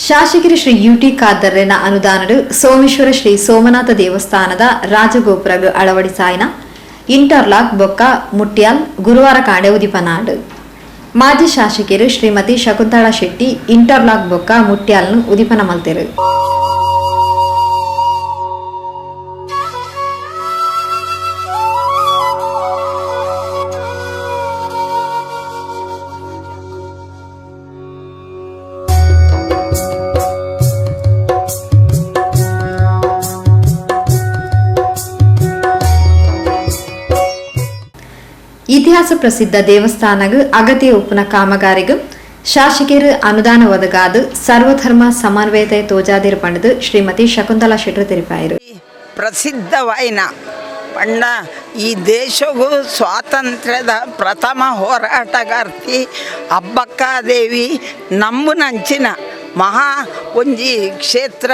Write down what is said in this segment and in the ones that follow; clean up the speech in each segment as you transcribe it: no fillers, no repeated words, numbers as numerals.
ಶಾಸಕರು ಶ್ರೀ ಯುಟಿ ಖಾದರ್ರೆನ ಅನುದಾನಡು ಸೋಮೇಶ್ವರ ಶ್ರೀ ಸೋಮನಾಥ ದೇವಸ್ಥಾನದ ರಾಜಗೋಪುರಗ್ ಅಳವಡಿಸಾಯಿನ ಇಂಟರ್ಲಾಕ್ ಬೊಕ್ಕ ಮುಟ್ಯಾಲ್ ಗುರುವಾರ ಕಾಂಡೆ ಉದಿಪನಾಡು. ಮಾಜಿ ಶಾಸಕರು ಶ್ರೀಮತಿ ಶಕುಂತಳಾ ಶೆಟ್ಟಿ ಇಂಟರ್ಲಾಕ್ ಬೊಕ್ಕ ಮುಟ್ಯಾಲ್ನು ಉದಿಪನ ಮಲ್ತೆರು. ಇತಿಹಾಸ ಪ್ರಸಿದ್ಧ ದೇವಸ್ಥಾನಗ್ ಅಗತ್ಯ ಉಪ್ಪುನ ಕಾಮಗಾರಿಗೂ ಶಾಸಕರು ಅನುದಾನ ಒದಗಾದು ಸರ್ವಧರ್ಮ ಸಮನ್ವಯತೆ ತೋಜಾದಿರು ಪಂಡದು ಶ್ರೀಮತಿ ಶಕುಂತಲಾ ಶೆಟ್ಟರು ತೆರಿಪಾಯರು. ಪ್ರಸಿದ್ಧವಾಯಿನ ಪಂಡ ಈ ದೇಶಗೂ ಸ್ವಾತಂತ್ರ್ಯದ ಪ್ರಥಮ ಹೋರಾಟಗಾರ್ತಿ ಅಬ್ಬಕ್ಕಾದೇವಿ ನಂಬುನಂಚಿನ ಮಹಾ ಒಂಜಿ ಕ್ಷೇತ್ರ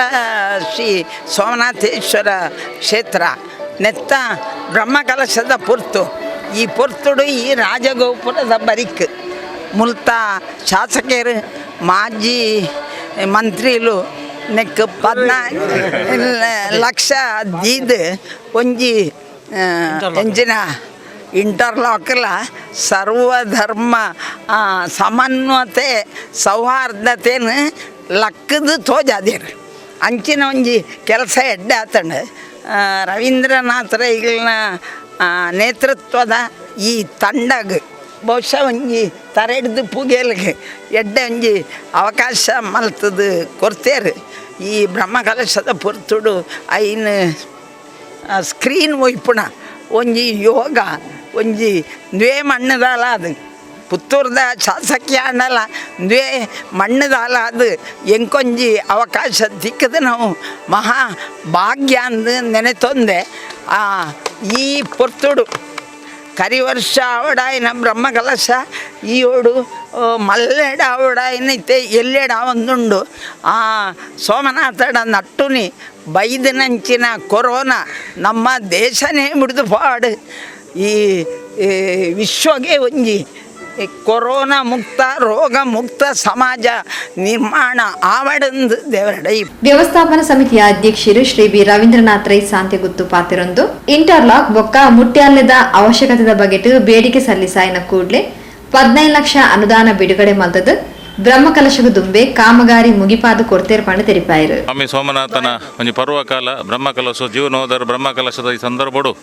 ಶ್ರೀ ಸೋಮನಾಥೇಶ್ವರ ಕ್ಷೇತ್ರ. ನೆತ್ತ ಬ್ರಹ್ಮಕಲಶದ ಪೊರ್ತು, ಈ ಪೊರ್ತುಡು ಈ ರಾಜಗೋಪುರದ ಬರಿಕ್ ಮುಲ್ತ ಶಾಸಕರು ಮಾಜಿ ಮಂತ್ರಿಲು ನೆಕ್ 14 ಲಕ್ಷ ದೀದ್ ಒಂಜಿ ಎಂಚಿನ ಇಂಟರ್ಲಾಕ್ಲ ಸರ್ವಧರ್ಮ ಸಮನ್ವತೆ ಸೌಹಾರ್ದತೆನ ಲಕ್ಕದು ತೋಜಾದೀರ್. ಅಂಚಿನ ಒಂಜಿ ಕೆಲಸ ಎಡ್ಡೆ ಆತಂಡು. ರವೀಂದ್ರನಾಥ್ ರೈಗಳನ್ನ ನೇತೃತ್ವದ ಈ ತಂಡಗ್ ಬಹುಶಃ ಒಂಜಿ ತರೆಡ್ದು ಪುಗೆಲ್ಗೆ ಎಡ್ಡೆ ಒಂಜಿ ಅವಕಾಶ ಮಲ್ತದು ಕೊರ್ತೇರು. ಈ ಬ್ರಹ್ಮಕಲಶದ ಪೊರ್ತುಡು ಐನ್ ಸ್ಕ್ರೀನ್ ಒಯ್ಪುಣ ಒಂಜಿ ಯೋಗ ಒಂಜಿ ದ್ವೇ ಮಣ್ಣುದಾಲ, ಅದು ಪುತ್ತೂರ್ದ ಶಾಸಕಿ ಆಂಡಲ ದ್ವೇ ಮಣ್ಣುದಾಲ, ಅದು ಎಂಕೊಂಜಿ ಅವಕಾಶ ತಿಕ್ಕದು ನಾವು ಮಹಾ ಭಾಗ್ಯ ಅಂದು ನೆನೆತೊಂದೆ. ಈ ಪೊರ್ತುಡು ಕರಿ ವರ್ಷ ಆವಡಾಯಿನ ಬ್ರಹ್ಮಕಲಶ ಈ ಓಡು ಮಲ್ಲೆಡ ಆವಡಾಯಿನ ಇತ್ತೆ ಎಲ್ಲೆಡ ಒಂದುಂಡು. ಆ ಸೋಮನಾಥಡ ನಟ್ಟುನಿ ಬೈದನಂಚಿನ ಕೊರೋನಾ ನಮ್ಮ ದೇಶನೇ ಮುಡಿದು ಪಾಡು. ಈ ಈ ವಿಶ್ವಗೆ ಒಂಜಿ ಈ ಕೊರೋನಾ ಮುಕ್ತ, ರೋಗ ಮುಕ್ತ ಸಮಾಜ ನಿರ್ಮಾಣ ಆವಡಂದು ದೇವರಡ ಈ ವ್ಯವಸ್ಥಾಪನಾ ಸಮಿತಿಯ ಅಧ್ಯಕ್ಷರು ಶ್ರೀ ಬಿ ರವೀಂದ್ರನಾಥ್ ರೈ ಸಾಂತೆಗುತ್ತು ಪಾತಿರೊಂದು ಇಂಟರ್ಲಾಕ್ ಬೊಕ್ಕ ಮುಟ್ಯಾಲ್ಯದ ಅವಶ್ಯಕತೆದ ಬಗೆಟ್ ಬೇಡಿಕೆ ಸಲ್ಲಿಸಾಯಿನ ಕೂಡ್ಲೆ 15 ಲಕ್ಷ ಅನುದಾನ ಬಿಡುಗಡೆ ಮಲ್ತದು ಬ್ರಹ್ಮಕಲಶಗ ದುಂಬೆ ಕಾಮಗಾರಿ ಮುಗಿಪಾದು ಕೊಡ್ತೇರ್ ಪಂಡ ತೆರಿಪಾಯರು. ಸ್ವಾಮಿ ಸೋಮನಾಥನ ಒಂಜಿ ಪರ್ವಕಾಲ ಬ್ರಹ್ಮಕಲಶ, ಜೀವನೋದರ ಬ್ರಹ್ಮಕಲಶದ ಈ ಸಂದರ್ಭಡು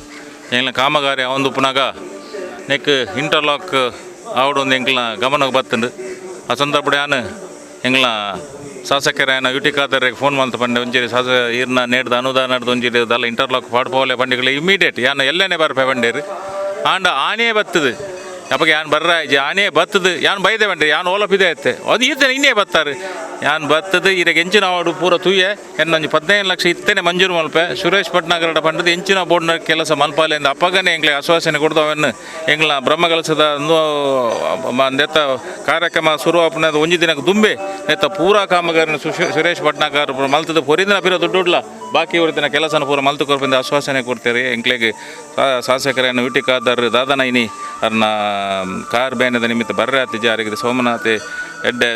ಎಂಕ್ಲ ಕಾಮಗಾರಿ ಒಂದು ಪುನಗ ನೆಕ್ ಇಂಟರ್ಲಾಕ್ ಆವಡು ಒಂದು ಎಂಕ್ಲ ಗಮನಕ್ಕೆ ಬತ್ತುಂಡು. ಆ ಸಂದರ್ಭಡು ಯಾನ್ ಎಂಕ್ಲ ಶಾಸಕರಾಯನ ಯುಟಿ ಖಾದರ್‌ಗೆ ಫೋನ್ ಮಲ್ತ ಪಂಡೆ, ಒಂಚೂರು ಶಾಸಕ ಈರ್ನ ನೇಡ್ದ ಅನುದಾನ ಒಂಜಿ ದಾಲ ಇಂಟರ್ಲಾಕ್ ಪಾಡ್ಪೋಲೆ ಪಂಡಿಗಳು. ಇಮಿಡಿಯೇಟ್ ಯಾನ್ ಎಲ್ಲನೇ ಬರ್ಪೆ ಪಂಡೇರು. ಆಂಡ ಆನೇ ಬತ್ತದು ಅಪ್ಪಗೆ ಯಾನ್ ಬರ್ರ ಆನೇ ಬತ್ತದು. ಯಾನ್ ಬೈದೆ ಬಂಡೆ, ಯಾನ್ ಓಲಪಿದೆ ಐತೆ ಅದು ಈತನೆ ಇನ್ನೇ ಬತ್ತಾರೆ. ಯಾನ್ ಬತ್ತದು ಇರೆಗ್ ಎಂಚಿನ ಆವಡು ಪೂರ ತೂಯೆ, ಎನ್ನೊಂಜಿ 15 ಲಕ್ಷ ಇತ್ತನೆ ಮಂಜೂರು ಮಲ್ಪೆ, ಸುರೇಶ್ ಭಟ್ನಾಗರಡ ಪಂಡದು ಎಂಚಿನ ಬೋರ್ಡ್ನ ಕೆಲಸ ಮಲ್ಪಾಲೆ ಅಂದ್ ಅಪ್ಪಗನೆ ಎಂಕ್ಲೆ ಆಶ್ವಾಸನೆ ಕೊಡ್ದು ಅವನ್ನು ಎಂಗ್ಲ ಬ್ರಹ್ಮಕಲಶದ ನೆತ್ತ ಕಾರ್ಯಕ್ರಮ ಶುರು ಆಪುನದ ಒಂಜಿ ದಿನಕ್ಕೆ ದುಂಬೆ ನೆತ್ತ ಪೂರಾ ಕಾಮಗಾರಿನ ಸುರೇಶ್ ಭಟ್ನಾಗರ್ ಮಲ್ತದ ಪೊರಿಂದಿನ ಪಿರ ದುಡ್ಡುಡ್ಲ ಬಾಕಿ ಹೊರತಿನ ಕೆಲಸನ ಪೂರ ಮಲ್ತು ಕೊರ್ಪಿಂದ ಆಶ್ವಾಸನೆ ಕೊಡ್ತಾರೆ. ಎಂಕ್ಲೆಗ್ ಶಾಸಕರನ್ನು ಯುಟಿ ಖಾದರ್ ದಾದನ ಇನಿ ಅರ್ನ ಕಾರ್ ಬೇನದ ನಿಮಿತ್ತ ಬರ್ರೆ ಆತಿ ಜಾರಿಗೆ ಸೋಮನಾಥೆ ಎಡ್ಡೆ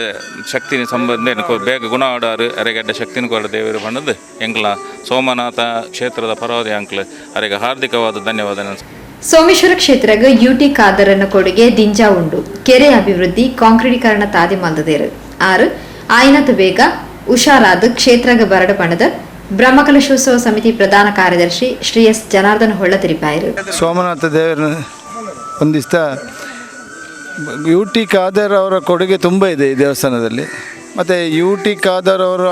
ಶಕ್ತಿನ ಸಂಬಂಧ ಬೇಗ ಗುಣ ಆಡಾರು, ಅರೆಗೆ ಎಡ್ಡೆ ಶಕ್ತಿನ ಕೊಡ ದೇವರು ಪಂಡದು ಎಂಕ್ಲ ಸೋಮನಾಥ ಕ್ಷೇತ್ರದ ಪರವಾದಿ ಅಂಕ್ಲ ಅರೆಗೆ ಹಾರ್ದಿಕವಾದ ಧನ್ಯವಾದ. ಸೋಮೇಶ್ವರ ಕ್ಷೇತ್ರಗ್ ಯುಟಿ ಖಾದರನ್ನ ಕೊಡುಗೆ ದಿಂಜ ಉಂಡು. ಕೆರೆ ಅಭಿವೃದ್ಧಿ, ಕಾಂಕ್ರೀಟೀಕರಣ ತಾದಿ ಮಲ್ದದೇರು. ಆರು ಆಯ್ನತ್ ಬೇಗ ಹುಷಾರಾದ ಕ್ಷೇತ್ರಗ ಬರಡ ಪಣದ ಬ್ರಹ್ಮಕಲಶೋತ್ಸವ ಸಮಿತಿ ಪ್ರಧಾನ ಕಾರ್ಯದರ್ಶಿ ಶ್ರೀ ಎಸ್ ಜನಾರ್ದನ ಹೊಳ್ಳ ತೆರಿಪಾಯರು. ಸೋಮನಾಥ ದೇವರನ್ನ ಹೊಂದಿಸ್ತಾ, ಯು ಟಿ ಖಾದರ್ ಅವರ ಕೊಡುಗೆ ತುಂಬ ಇದೆ ಈ ದೇವಸ್ಥಾನದಲ್ಲಿ. ಮತ್ತು ಯು ಟಿ ಖಾದರ್ ಅವರು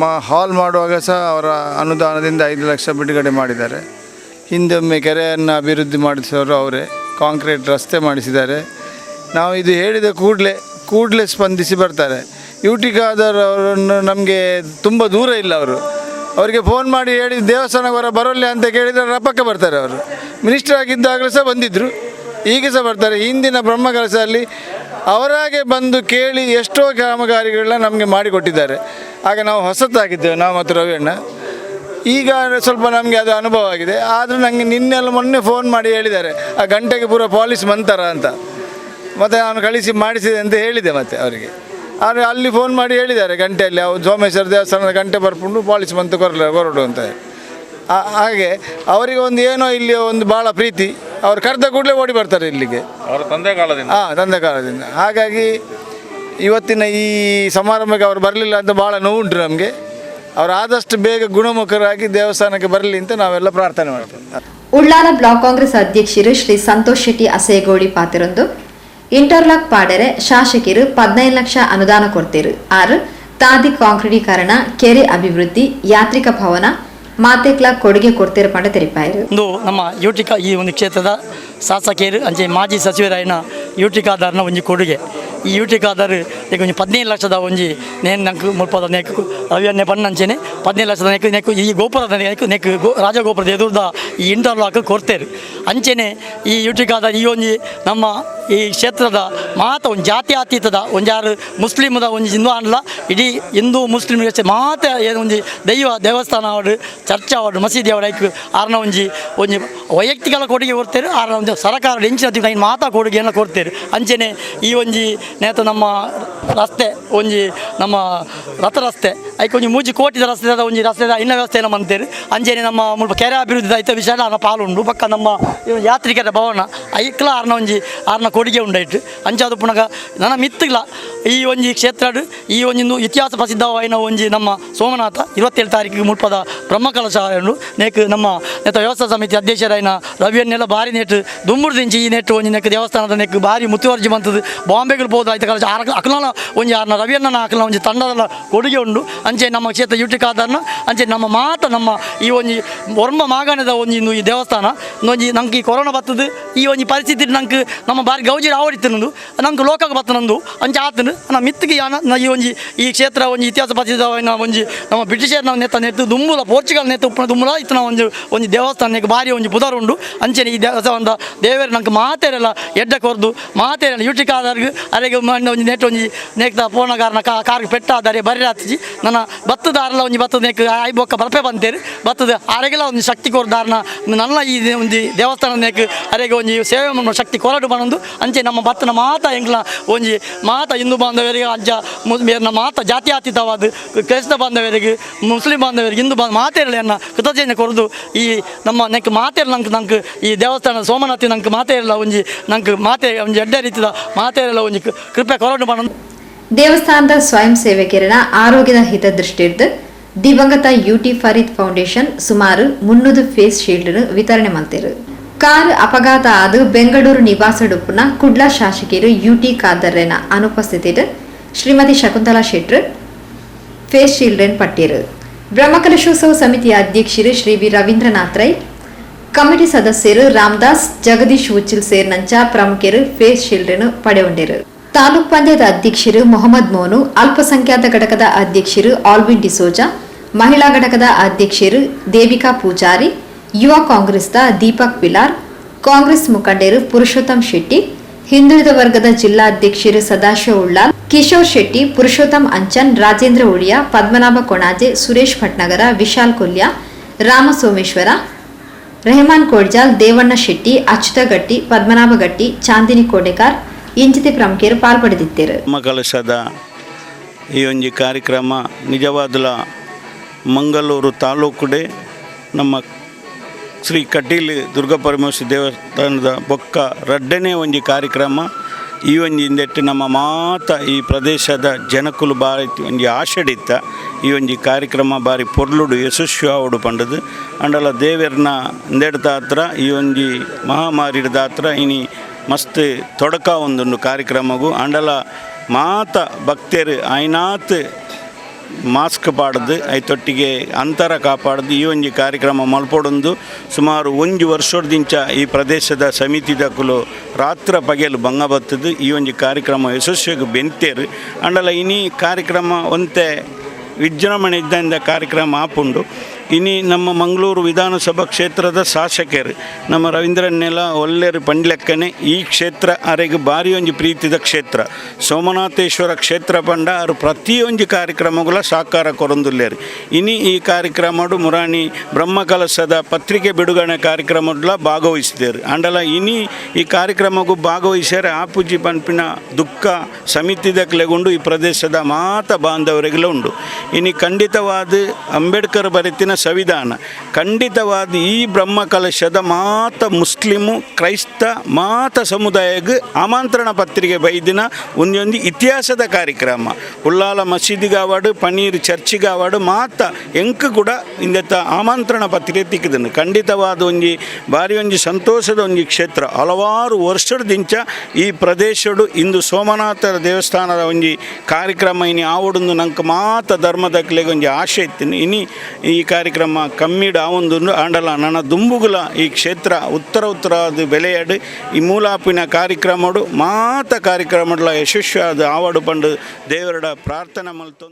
ಆ ಹಾಲ್ ಮಾಡುವಾಗ ಸಹ ಅವರ ಅನುದಾನದಿಂದ 5 ಲಕ್ಷ ಬಿಡುಗಡೆ ಮಾಡಿದ್ದಾರೆ. ಹಿಂದೊಮ್ಮೆ ಕೆರೆಯನ್ನು ಅಭಿವೃದ್ಧಿ ಮಾಡಿಸಿದವರು ಅವರೇ, ಕಾಂಕ್ರೀಟ್ ರಸ್ತೆ ಮಾಡಿಸಿದ್ದಾರೆ. ನಾವು ಇದು ಹೇಳಿದ ಕೂಡಲೇ ಕೂಡಲೇ ಸ್ಪಂದಿಸಿ ಬರ್ತಾರೆ. ಯು ಟಿ ಖಾದರ್ ಅವರನ್ನು ನಮಗೆ ತುಂಬ ದೂರ ಇಲ್ಲ ಅವರು. ಅವರಿಗೆ ಫೋನ್ ಮಾಡಿ ಹೇಳಿ ದೇವಸ್ಥಾನಕ್ಕೆ ಬರೋಲ್ಲ ಅಂತ ಕೇಳಿದರೆ ರಪಕ್ಕ ಬರ್ತಾರೆ ಅವರು. ಮಿನಿಸ್ಟರ್ ಆಗಿದ್ದಾಗಲೂ ಸಹ ಬಂದಿದ್ದರು, ಈಗ ಸಹ ಬರ್ತಾರೆ. ಹಿಂದಿನ ಬ್ರಹ್ಮಕಲಶದಲ್ಲಿ ಅವರಾಗೆ ಬಂದು ಕೇಳಿ ಎಷ್ಟೋ ಕಾಮಗಾರಿಗಳನ್ನ ನಮಗೆ ಮಾಡಿಕೊಟ್ಟಿದ್ದಾರೆ. ಆಗ ನಾವು ಹೊಸತಾಗಿದ್ದೇವೆ, ನಾವು ಮತ್ತು ರವಿಯಣ್ಣ. ಈಗ ಸ್ವಲ್ಪ ನಮಗೆ ಅದು ಅನುಭವ ಆಗಿದೆ. ಆದರೂ ನನಗೆ ನಿನ್ನೆಲ್ಲ ಮೊನ್ನೆ ಫೋನ್ ಮಾಡಿ ಹೇಳಿದ್ದಾರೆ, ಆ ಗಂಟೆಗೆ ಪೂರ ಪಾಲಿಶ್ ಮಂತಾರ ಅಂತ. ಮತ್ತು ನಾನು ಕಳಿಸಿ ಮಾಡಿಸಿದೆ ಅಂತ ಹೇಳಿದೆ. ಮತ್ತು ಅವರಿಗೆ ಆದರೆ ಅಲ್ಲಿ ಫೋನ್ ಮಾಡಿ ಹೇಳಿದ್ದಾರೆ ಗಂಟೆಯಲ್ಲಿ ಅವ್ರು ಸೋಮೇಶ್ವರ ದೇವಸ್ಥಾನದ ಗಂಟೆ ಬರ್ಪುಂಡು ಪಾಲಿಶ್ ಬಂತು ಕೊರಲ ಕೊರಡು ಅಂತ. ಹಾಗೆ ಅವರಿಗೆ ಒಂದು ಏನೋ ಇಲ್ಲಿ ಒಂದು ಭಾಳ ಪ್ರೀತಿ, ಅವ್ರು ಕರೆದ ಕೂಡಲೇ ಓಡಿ ಬರ್ತಾರೆ ಇಲ್ಲಿಗೆ. ಅವರ ತಂದೆ ಕಾಲದಿಂದ. ಹಾಂ, ತಂದೆ ಕಾಲದಿಂದ. ಹಾಗಾಗಿ ಇವತ್ತಿನ ಈ ಸಮಾರಂಭಕ್ಕೆ ಅವರು ಬರಲಿಲ್ಲ ಅಂತ ಭಾಳ ನೋವುಂಟು ನಮಗೆ. ಅವರು ಆದಷ್ಟು ಬೇಗ ಗುಣಮುಖರಾಗಿ ದೇವಸ್ಥಾನಕ್ಕೆ ಬರಲಿ ಅಂತ ನಾವೆಲ್ಲ ಪ್ರಾರ್ಥನೆ ಮಾಡ್ತೇವೆ. ಉಳ್ಳಾಲ ಬ್ಲಾಕ್ ಕಾಂಗ್ರೆಸ್ ಅಧ್ಯಕ್ಷರು ಶ್ರೀ ಸಂತೋಷ್ ಶೆಟ್ಟಿ ಅಸೇಗೋಡಿ ಪಾತಿರೊಂದು ಇಂಟರ್ಲಾಕ್ ಪಾಡೆರೆ ಶಾಸಕರು 15 ಲಕ್ಷ ಅನುದಾನ ಕೊಡ್ತೇರು. ಆರು ತಾದಿ ಕಾಂಕ್ರೀಟೀಕರಣ, ಕೆರೆ ಅಭಿವೃದ್ಧಿ, ಯಾತ್ರಿಕ ಭವನ ಮಾತೆಕ್ಲ ಕೊಡುಗೆ ಕೊಡ್ತೇರು ಪಂಡ ತೆರಿಪಾಯರು. ಒಂದು ನಮ್ಮ ಯೂಟಿಕಾ ಈ ಒಂದು ಕ್ಷೇತ್ರದ ಶಾಸಕಿಯರು ಅಂಚೆ ಮಾಜಿ ಸಚಿವರಾಯಿನ ಯೂಟಿಕಾದಾರನ ಒಂಜಿ ಕೊಡುಗೆ. ಈ ಯೂಟಿಕಾದಾರ ಈಗ ಒಂಜಿ 15 ಲಕ್ಷದ ಒಂಜಿ ನೇನ್ ನಂಗೆ ಮುಲ್ಪದ ನೇಕ್ ರವಿಯನ್ನೇ ಪಣ್ಣಂಚೆನೆ 15 ಲಕ್ಷದ ನೆಕ್ ನೆಕ್ ಈ ಗೋಪುರದ ನೆಕ್ ನೆಕ್ ಗೋ ರಾಜಗೋಪುರದ ಎದುರ್ದ ಈ ಇಂಟರ್ಲಾಕ್ ಕೊಡ್ತೇರು. ಅಂಚೆನೆ ಈ ಯೂಟಿಕಾದಾರ ಈ ಒಂಜಿ ನಮ್ಮ ಈ ಕ್ಷೇತ್ರದ ಮಾತ ಒಂದು ಜಾತ್ಯತೀತದ ಒಂಜಾರು ಮುಸ್ಲಿಮದ ಒಂಜಿ ಹಿಂದೂ ಅನ್ಲ ಇಡೀ ಹಿಂದೂ ಮುಸ್ಲಿಂ ಮಾತ ಏನು ಒಂಜಿ ದೈವ ದೇವಸ್ಥಾನ ಅವಡು ಚರ್ಚ್ ಅವಡು ಮಸೀದಿ ಅವಡು ಐಕ್ ಆರ್ನ ಒಂಜಿ ಒಂಜಿ ವೈಯಕ್ತಿಕ ಕೊಡುಗೆ ಕೊಡ್ತೇರು. ಆರ್ನ ಒಂದು ಸರಕಾರ ಹೆಂಚಿನ ತಿಂಗಳ ಮಾತಾ ಕೊಡುಗೆಯನ್ನು ಕೊಡ್ತೇರು. ಅಂಚೆನೆ ಈ ಒಂಜಿ ನೇತ ನಮ್ಮ ರಸ್ತೆ ಒಂಜಿ ನಮ್ಮ ರಥ ರಸ್ತೆ ಐಕ್ ಒಂಜಿ 3 ಕೋಟಿದ ರಸ್ತೆ ಒಂಜಿ ರಸ್ತೆದ ಇನ್ನ ವ್ಯವಸ್ಥೆಯನ್ನು ಮಂತೇರು. ಅಂಚೆನೆ ನಮ್ಮ ಮುಲ್ಪ ಕೆರೆ ಅಭಿವೃದ್ಧಿ ಐತ ವಿಷಯ ಆರ್ನ ಪಾಲುಂಡು. ಪಕ್ಕ ನಮ್ಮ ಯಾತ್ರಿಕರ ಭವನ ಐಕ್ಲ ಆರ್ನ ಒಂಜಿ ಆರ್ನ ಕೊಡುಗೆ ಉಂಡಾಯ್ತು. ಅಂಚಾದ ಪುನಗ ನನ್ನ ಮಿತ್ತುಗ್ಲ ಈ ಒಂಜಿ ಕ್ಷೇತ್ರಡು ಈ ಒಂಜಿ ಇತಿಹಾಸ ಪ್ರಸಿದ್ಧವಾಯಿನ ಒಂಜಿ ನಮ್ಮ ಸೋಮನಾಥ 27 ತಾರೀಕಿಗೆ ಮುಲ್ಪದ ಬ್ರಹ್ಮಕಲಶ ಉಂಡು. ನೇಕ್ ನಮ್ಮ ನೇತ ವ್ಯವಸ್ಥಾ ಸಮಿತಿ ಅಧ್ಯಕ್ಷರಾಯಿನ ರವಿಯನ್ನೆಲ್ಲ ಭಾರಿ ನೆಟ್ ದುಂಬುಡ್ದಿಂಚಿ ಈ ನೆಟ್ಟು ಒಂಜಿ ನೆಕ್ ದೇವಸ್ಥಾನದ ನೆಕ್ ಭಾರಿ ಮುತುವರ್ಜಿ ಬಂತದ್ದು ಬಾಂಬೆಗಳು ಬೋದು ಆಯ್ತು ಕಲಶ ಆರ್ ಅಕ್ಲನ ಒಂಜಿ ಆರ್ನ ರವಿಯನ್ನ ಅಕ್ಲನ ಒಂಜಿ ತಂಡದ ಕೊಡುಗೆ ಉಂಡು. ಅಂಚೆ ನಮ್ಮ ಕ್ಷೇತ್ರ ಯುಟಿಕಾದಾರನ ಅಂಚೆ ನಮ್ಮ ಮಾತ ನಮ್ಮ ಈ ಒಂಜಿ ಒರ್ಮ ಮಾಗಣದ ಒಂಜಿ ಈ ದೇವಸ್ಥಾನ ಒಂಜಿ ನಂಗೆ ಈ ಕೊರೋನಾ ಬತ್ತದು ಈ ಒಂಜಿ ಪರಿಸ್ಥಿತಿ ನಂಗೆ ನಮ್ಮ ಭಾರಿ ಗೌಜಿ ಆವಡಿತ್ತು ನಂಗೆ ಲೋಕಕ್ಕೆ ಬತ್ತ ನಂದು ಅಂಚೆ ಆತನು ನಮ್ಮ ಮಿತ್ತಿಗೆ ಯಾನ ಈ ಒಂಜಿ ಈ ಕ್ಷೇತ್ರ ಒಂಜಿ ಇತಿಹಾಸ ಪ್ರಸಿದ್ಧವಾಯಿನ ಒಂಜಿ ನಮ್ಮ ಬ್ರಿಟಿಷರ್ ನಾವು ನೆತ್ತ ನೆತ್ತು ದುಂಬುಲ ಪೋರ್ಚುಗಲ್ ನೆತ್ತು ಉಪ್ಪುನ ದುಂಬುಲ ಇತ್ತು ಒಂಜಿ ಒಂಜಿ ದೇವಸ್ಥಾನಕ್ಕೆ ಭಾರಿ ಒಂಜಿ ಪುದರ್ ಉಂಡು. ಅಂಚೆನೆ ಈ ದೇವಸ್ಥಾನದ ದೇವರು ನಂಗೆ ಮಾತೆರೆಲ್ಲ ಎಡ್ಡ ಕೊರ್ದು ಮಾತೆರೆಲ್ಲ ಯುಟಿಕಾದರ್ಗೆ ಅರೆಗೆ ಒಂಜಿ ನೆಟ್ ಒಂಜಿ ನೆಕ್ದ ಪೋಣಗಾರನ ಕಾರ್ಗೆ ಪೆಟ್ಟಾದರೆ ಬರಿ ರಾತ್ರಿ ನನ್ನ ಬತ್ತದಾರಲ್ಲ ಒಂಜಿ ಬತ್ತದ ನೆಕ್ I ಬೊಕ್ಕ ಬರ್ಪೆ ಬಂತೇರು ಬತ್ತದ ಅರೆಗೆಲ್ಲ ಒಂಜಿ ಶಕ್ತಿ ಕೊರ್ದಾರನ ನನ್ನ ಈ ಒಂಜಿ ದೇವಸ್ಥಾನ ನೆಕ್ ಅರೆಗೆ ಒಂಜಿ ಸೇವೆ ಮಾಡುವ ಶಕ್ತಿ ಕೊರಡು ಬಂದು ಅಂಚೆ ನಮ್ಮ ಬತ್ತನ ಮಾತ ಎಂಗ್ಲ ಒಂಜಿ ಮಾತ ಹಿಂದೂ ಬಾಂಧವರಿಗೆ ಅಂಚ ಮೇರ್ನ ಮಾತ ಜಾತ್ಯತೀತವಾದ ಕ್ರೈಸ್ತ ಬಾಂಧವರಿಗೆ ಮುಸ್ಲಿಂ ಬಾಂಧವರಿಗೆ ಹಿಂದೂ ಬಾಂಧ ಮಾತೆರಲೆಯನ್ನ ಕೃತಜ್ಞತೆ ಕೊರದು ಈ ನಮ್ಮ ನೆಕ್ ಮಾತೆರ್ ನಂಗೆ ನಂಗೆ ಈ ದೇವಸ್ಥಾನ ಸೋಮನಾಥಿ ನಂಗೆ ಮಾತೆರಲ್ಲ ಒಂಜಿ ನಂಗೆ ಮಾತೆ ಒಂಜಿ ಎಡ್ಡೆ ರೀತಿದ ಮಾತೆರಲ್ಲ ಒಂಜಿ ಕೃಪೆ ಕೊರಡು ಬಂದು. ದೇವಸ್ಥಾನದ ಸ್ವಯಂ ಸೇವಕರನ ಆರೋಗ್ಯದ ಹಿತದೃಷ್ಟಿರ್ದು ದಿವಂಗತ ಯುಟಿ ಫರೀದ್ ಫೌಂಡೇಶನ್ ಸುಮಾರು 300 ಫೇಸ್ ಶೀಲ್ಡ್ ವಿತರಣೆ ಮಾಡ್ತೇರು. ಕಾರ್ ಅಪಘಾತ ಆದ ಬೆಂಗಳೂರು ನಿವಾಸಡುಪ್ಪುನ ಕುಡ್ಲ ಶಾಸಕಿಯರು ಯುಟಿ ಖಾದರ್ರೆನ ಅನುಪಸ್ಥಿತಿಡ್ ಶ್ರೀಮತಿ ಶಕುಂತಲಾ ಶೆಟ್ರು ಫೇಸ್ ಶೀಲ್ಡ್ ಪಟ್ಟಿರು. ಬ್ರಹ್ಮಕಲಶೋತ್ಸವ ಸಮಿತಿಯ ಅಧ್ಯಕ್ಷರು ಶ್ರೀ ವಿ ರವೀಂದ್ರನಾಥ್ ರೈ, ಕಮಿಟಿ ಸದಸ್ಯರು ರಾಮದಾಸ್, ಜಗದೀಶ್ ಉಚ್ಚಿಲ್ ಸೇರಿನಂಚ ಪ್ರಮುಖರು ಫೇಸ್ ಶೀಲ್ಡ್ ಪಡೆಯುಂಡಿರು. ತಾಲೂಕ್ ಪಂಚಾಯತ್ ಅಧ್ಯಕ್ಷರು ಮೊಹಮ್ಮದ್ ಮೋನು, ಅಲ್ಪಸಂಖ್ಯಾತ ಘಟಕದ ಅಧ್ಯಕ್ಷರು ಆಲ್ವಿನ್ ಡಿಸೋಜಾ, ಮಹಿಳಾ ಘಟಕದ ಅಧ್ಯಕ್ಷರು ದೇವಿಕಾ ಪೂಜಾರಿ, ಯುವ ಕಾಂಗ್ರೆಸ್ದ ದೀಪಕ್ ಪಿಲಾರ್, ಕಾಂಗ್ರೆಸ್ ಮುಖಂಡರು ಪುರುಷೋತ್ತಮ್ ಶೆಟ್ಟಿ, ಹಿಂದುಳಿದ ವರ್ಗದ ಜಿಲ್ಲಾಧ್ಯಕ್ಷರು ಸದಾಶಿವ ಉಳ್ಳಾಲ್, ಕಿಶೋರ್ ಶೆಟ್ಟಿ, ಪುರುಷೋತ್ತಮ್ ಅಂಚನ್, ರಾಜೇಂದ್ರ ಉಳಿಯ, ಪದ್ಮನಾಭ ಕೊಣಾಜೆ, ಸುರೇಶ್ ಭಟ್ನಗರ, ವಿಶಾಲ್ ಕೊಲ್ಯ, ರಾಮ ಸೋಮೇಶ್ವರ, ರೆಹಮಾನ್ ಕೋಡ್ಜಾಲ್, ದೇವಣ್ಣ ಶೆಟ್ಟಿ, ಅಚ್ಯುತ ಗಟ್ಟಿ, ಪದ್ಮನಾಭ ಗಟ್ಟಿ, ಚಾಂದಿನಿ ಕೋಡೆಕಾರ್ ಇಂಚಿತಿ ಪ್ರಮುಖರು ಪಾಲ್ಪಡೆದಿದ್ದರು. ಕಲಶದ ಈ ಒಂಜಿ ಕಾರ್ಯಕ್ರಮ ನಿಜವಾದಲ ಮಂಗಳೂರು ತಾಲೂಕುಡೆ ನಮ್ಮ ಶ್ರೀ ಕಟೀಲು ದುರ್ಗಾಪರಮೇಶ್ವರಿ ದೇವಸ್ಥಾನದ ಬೊಕ್ಕ ರಡ್ಡನೇ ಒಂಜಿ ಕಾರ್ಯಕ್ರಮ. ಈ ಒಂಜಿ ಇಂದೆಟ್ಟು ನಮ್ಮ ಮಾತ ಈ ಪ್ರದೇಶದ ಜನಕುಲು ಬಾರಿ ಒಂಜಿ ಆಶಡಿತ್ತ ಈ ಒಂಜಿ ಕಾರ್ಯಕ್ರಮ ಬಾರಿ ಪೊರ್ಲುಡು ಯಶಸ್ವಿ ಆವಡು ಪಂಡದು ಅಂಡಲ ದೇವೆರ್ನ ಇಂದೆಡ್ದ ಈ ಒಂಜಿ ಮಹಾಮಾರಿದ ಹತ್ರ ಇನಿ ಮಸ್ತ್ ತೊಡಕ ಒಂದುಂಡು ಕಾರ್ಯಕ್ರಮಗು. ಅಂಡಲ ಮಾತ ಭಕ್ತರು ಐನಾತ್ ಮಾಸ್ಕ್ ಪಾಡ್ದು ಐತೊಟ್ಟಿಗೆ ಅಂತರ ಕಾಪಾಡ್ದು ಈ ಒಂಜಿ ಕಾರ್ಯಕ್ರಮ ಮಲ್ಪೊಡೊಂದು ಸುಮಾರು ಒಂಜಿ ವರ್ಷದಿಂಚ ಈ ಪ್ರದೇಶದ ಸಮಿತಿದಕುಲು ರಾತ್ರ ಪಗೆಲು ಬಂಗ ಬತ್ತದು ಈ ಒಂಜಿ ಕಾರ್ಯಕ್ರಮ ಯಶಸ್ವಿಗೆ ಬೆಂತೇರು. ಅಂಡಲ ಇನಿ ಕಾರ್ಯಕ್ರಮ ಒಂತೆ ವಿಜೃಂಭಣೆ ಇದ್ದಂದ ಕಾರ್ಯಕ್ರಮ ಆಪುಂಡು. ಇನಿ ನಮ್ಮ ಮಂಗಳೂರು ವಿಧಾನಸಭಾ ಕ್ಷೇತ್ರದ ಶಾಸಕರು ನಮ್ಮ ರವೀಂದ್ರನ್ನೆಲ್ಲ ಒಲ್ಲೆರು ಪಂಡ್ಲೆಕ್ಕನೆ ಈ ಕ್ಷೇತ್ರ ಅರೆಗ್ ಬಾರಿ ಒಂಜಿ ಪ್ರೀತಿದ ಕ್ಷೇತ್ರ. ಸೋಮನಾಥೇಶ್ವರ ಕ್ಷೇತ್ರ ಪಂಡ ಆರು ಪ್ರತಿಯೊಂಜಿ ಕಾರ್ಯಕ್ರಮಗಳ ಸಾಕಾರ ಕೊರೊಂದುಲ್ಲೆರ್. ಇನಿ ಈ ಕಾರ್ಯಕ್ರಮಡು ಮುರಾಣಿ ಬ್ರಹ್ಮಕಲಶದ ಪತ್ರಿಕೆ ಬಿಡುಗಡೆ ಕಾರ್ಯಕ್ರಮಡ್ಲ ಭಾಗವಹಿಸಿದರು. ಆಂಡಲ ಇನಿ ಈ ಕಾರ್ಯಕ್ರಮಕ್ಕೂ ಭಾಗವಹಿಸ್ಯಾರ ಆಪುಜಿ ಪನ್ಪಿನ ದುಃಖ ಸಮಿತಿದಕ್ಲೆಗುಂಡು, ಈ ಪ್ರದೇಶದ ಮಾತ ಬಾಂಧವರಿಗೆಲ್ಲ ಉಂಡು. ಇನಿ ಖಂಡಿತವಾದ ಅಂಬೇಡ್ಕರ್ ಬರೆತಿನ ಸಂವಿಧಾನ ಖಂಡಿತವಾದ ಈ ಬ್ರಹ್ಮಕಲಶದ ಮಾತ ಮುಸ್ಲಿಮು, ಕ್ರೈಸ್ತ ಮಾತ ಸಮುದಾಯಕ್ಕೆ ಆಮಂತ್ರಣ ಪತ್ರಿಕೆ ಬೈದಿನ ಒಂದೊಂದು ಇತಿಹಾಸದ ಕಾರ್ಯಕ್ರಮ. ಉಳ್ಳಾಲ ಮಸೀದಿಗಾವಾಡು, ಪನೀರ್ ಚರ್ಚಿಗಾವಾಡು, ಮಾತ ಎಂಕ್ ಕೂಡ ಇಂದೆತ್ತ ಆಮಂತ್ರಣ ಪತ್ರಿಕೆ ತಿಕ್ಕಿದನು. ಖಂಡಿತವಾದ ಒಂಜಿ ಬಾರಿ ಒಂಜಿ ಸಂತೋಷದ ಒಂಜಿ ಕ್ಷೇತ್ರ. ಹಲವಾರು ವರ್ಷದಿಂಚ ಈ ಪ್ರದೇಶಡು ಇಂದು ಸೋಮನಾಥರ ದೇವಸ್ಥಾನದ ಒಂಜಿ ಕಾರ್ಯಕ್ರಮ ಇನಿ ಆವಡೊಂದು ನಂಗೆ ಮಾತ ಧರ್ಮದಕ್ಲೆಗ್ ಒಂಜಿ ಆಶೆ ಇತ್ತಿನಿ. ಇನಿ ಈ ಕಾರ್ಯಕ್ರಮ ಕಮ್ಮಿಡ್ ಆವೊಂದು ಆಂಡಲ ನನ್ನ ದುಂಬುಗುಲ ಈ ಕ್ಷೇತ್ರ ಉತ್ತರ ಉತ್ತರಾದ ಬೆಲೆಯಡು ಈ ಮೂಲಾಪಿನ ಕಾರ್ಯಕ್ರಮಡು ಮಾತ ಕಾರ್ಯಕ್ರಮಡ್ಲ ಯಶಸ್ವಿ ಆದ ಆವಡು ಪಂಡು ದೇವರಡ ಪ್ರಾರ್ಥನೆ ಮಲ್ತೊಂದು.